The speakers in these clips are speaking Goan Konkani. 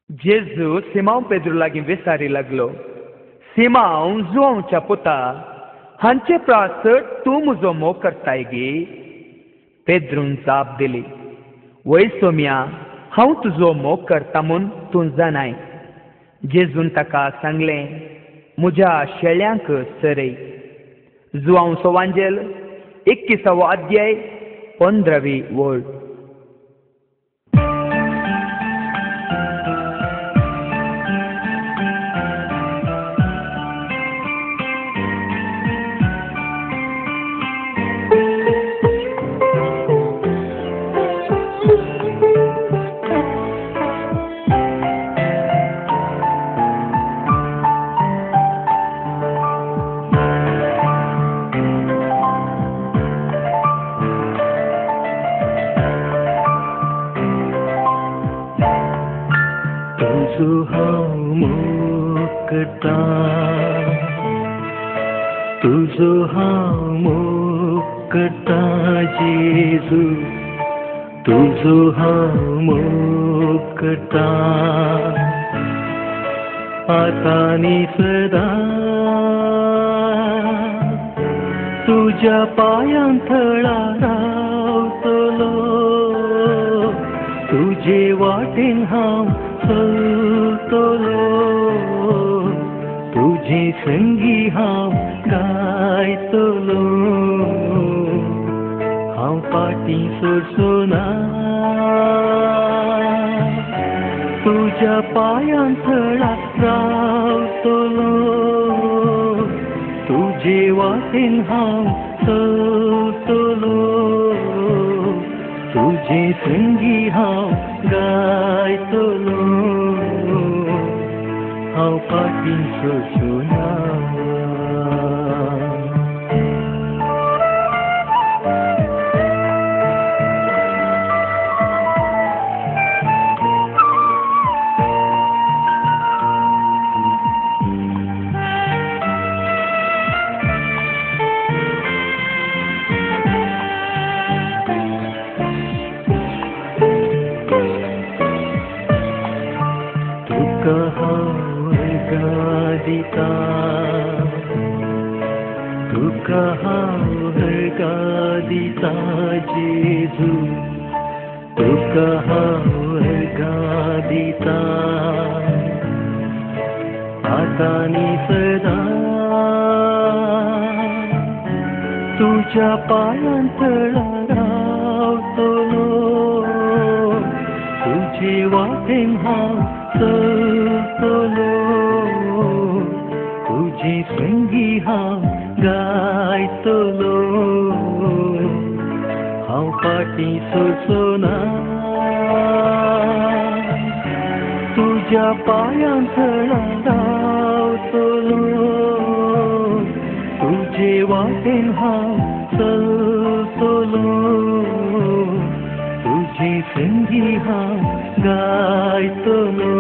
जेजू सिमांव पेद्रू लागीं विसारी लागलो, सिमांव जुवांवच्या पुता, हांचे प्रास तूं म्हजो मोग करताय गी? पेद्रून जाप दिली, वय सोम्या, हांव तुजो मोग करता म्हूण तूं जाणाय. जेजून ताका सांगलें, म्हज्या शेळ्यांक चरय. जुवांव सोवांजेल 21वो अध्याय 15वी ओळ. तुझो हांव मोग करता जेजू, तुझो हांव मोग करता आतां आनी सदां. तुज्या पांयां थळा रावतलो, तुजे वाटेन हांव चलतलो, तुजे संगी हांव गायतलो, हांव फाटीं सरचो ना. तुज्या पांयां थळा रावतलो, तुजे वाटेन हांव चलतलो, तुजे संगी हांव गायतलो, हांव फाटीं सरचो ना. तुका हांव अर्गां दिता जेजू, तुका हांव अर्गां दिता आतां आनी सदां. तुज्या पांयां थळा रावतलो, तुजे वाटेन हांव चलतलो, तुजे संगी हांव गायतलो, हांव फाटीं सरचो ना. तुज्या पांयां थळा रावतलो, तुजे वाटेन हांव चलतलो, तुजे संगी हांव गायतलो,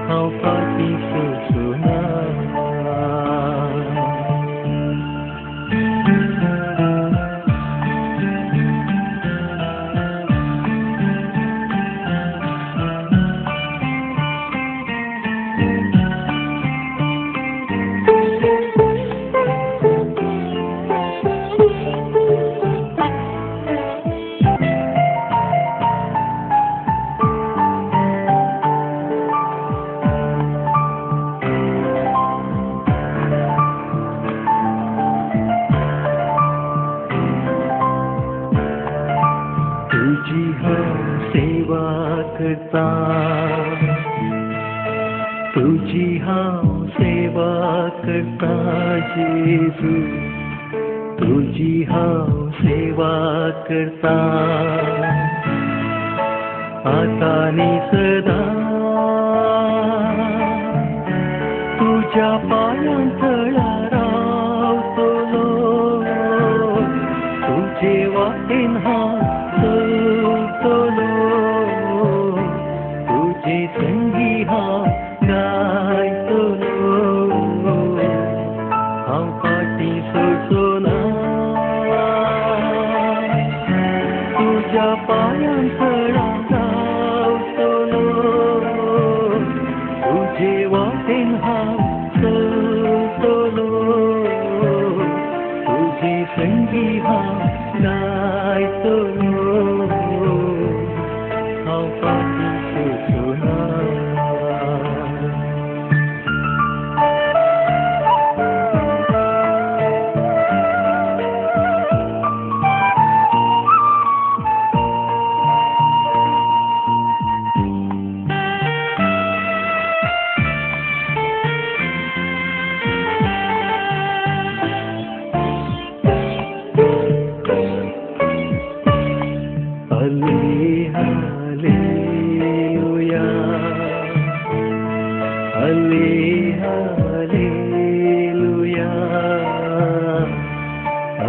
हांव फाटीं सरचो ना. तुजी हांव सेवा करता, तुजी हांव सेवा करता जेजू, तुजी हांव सेवा करता आतां आनी सदां. तुज्या पांयां थळा रावतलो, तुजे वाटेन हांव चलतलो, तुजे संगी हांव गायतलो, हांव फाटीं सरचो ना. तुज्या पांयां थळा रावतलो, हांव फाटीं सरचो ना. Alleluia, Alleluia,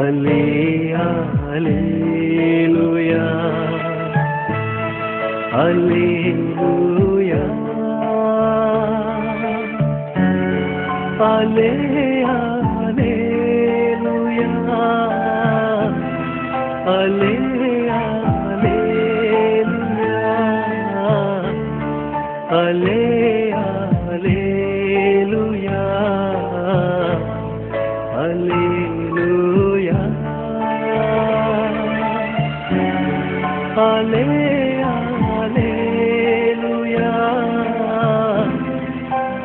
Alleluia, Alleluia, Alleluia, Alleluia, Alleluia, Alleluia,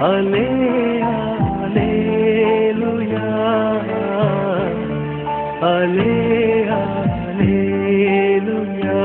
Alleluia, Alleluia, Alleluia,